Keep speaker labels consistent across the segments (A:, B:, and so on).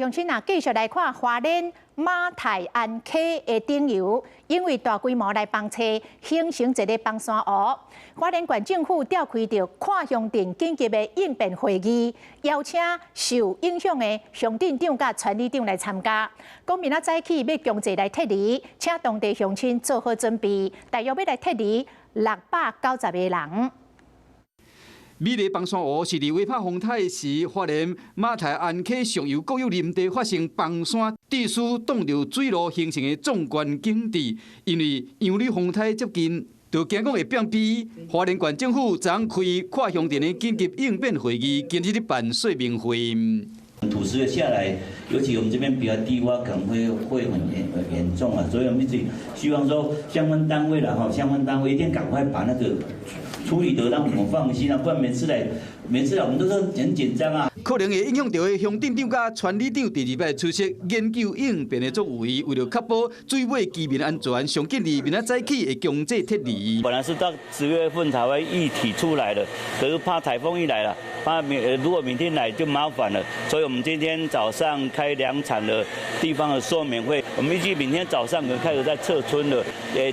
A: 鄉親啊，繼續來看花蓮馬太鞍溪的頂游，因為大規模來崩硩，形成一个崩山湖。花蓮縣政府召開著跨鄉鎮緊急的應變會議，邀請受影響的鄉鎮長佮村里長來參加。講明仔早起欲強制來撤離，請當地鄉親做好準備，大約欲來撤離690個人。
B: 美麗崩山湖是佇威帕風台時，花蓮馬太鞍溪上游國有林地發生崩山，致使擋著水路形成的壯觀景致。因為楊柳風台接近，就驚講會變悲。花蓮縣政府昨開跨鄉鎮的緊急應變會議，今日咧辦說明會。
C: 土石流下來，尤其我們這邊比較低窪，可能會很嚴重啊，所以我們一直希望說相關單位啦，哈，相關單位一定趕快把那個處理得讓我們放心啊，不然每次來我們都是很緊張啊。
B: 可能會影響著的鄉鎮長佮村里長，第二擺出席研究應變的作為，為著確保水尾居民安全，上緊佇明仔早起會強制撤離。
C: 本來是到10月份才會預提出來的，可是怕颱風一來了，怕如果明天來就麻煩了，所以我們今天早上開兩場的地方的說明會，我們預計明天早上可能開始在撤村了。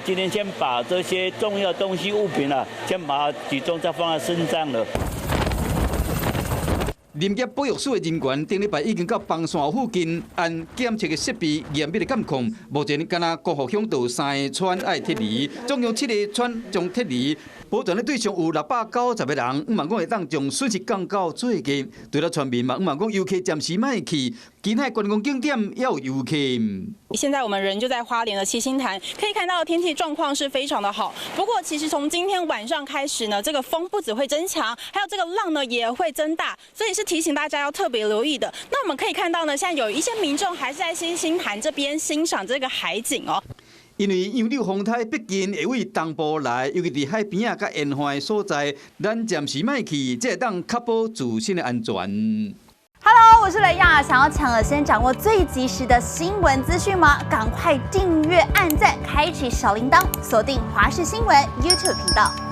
C: 今天先把這些重要東西物品啊，先把它集中再放在身上了。
B: 林業保育署的人員頂禮拜已經到崩山附近，按檢測的設備嚴密的監控。目前敢若光復鄉就有三个村愛撤離，總共七个村將撤離。保全的對象有690個人，向望講會當將損失降到最低。除了村民嘛，向望講遊客暫時莫去，其他觀光景點也有遊客。
D: 現在我們人就在花蓮的七星潭，可以看到天氣狀況是非常的好。不過，其實從今天晚上開始呢，這個風不只會增強，還有這個浪呢也會增大，所以是提醒大家要特別留意的。那我們可以看到呢，現在有一些民眾還是在七星潭這邊欣賞這個海景哦。
B: 因為楊柳風台畢竟會對東部來，尤其佇海邊仔佮沿岸的所在，咱暫時莫去，才會當確保自身的安全。
E: Hello，我是雷亞，想要搶先掌握最及時的新聞資訊嗎？趕快訂閱、按讚、開啟小鈴鐺，鎖定華視新聞 YouTube 頻道。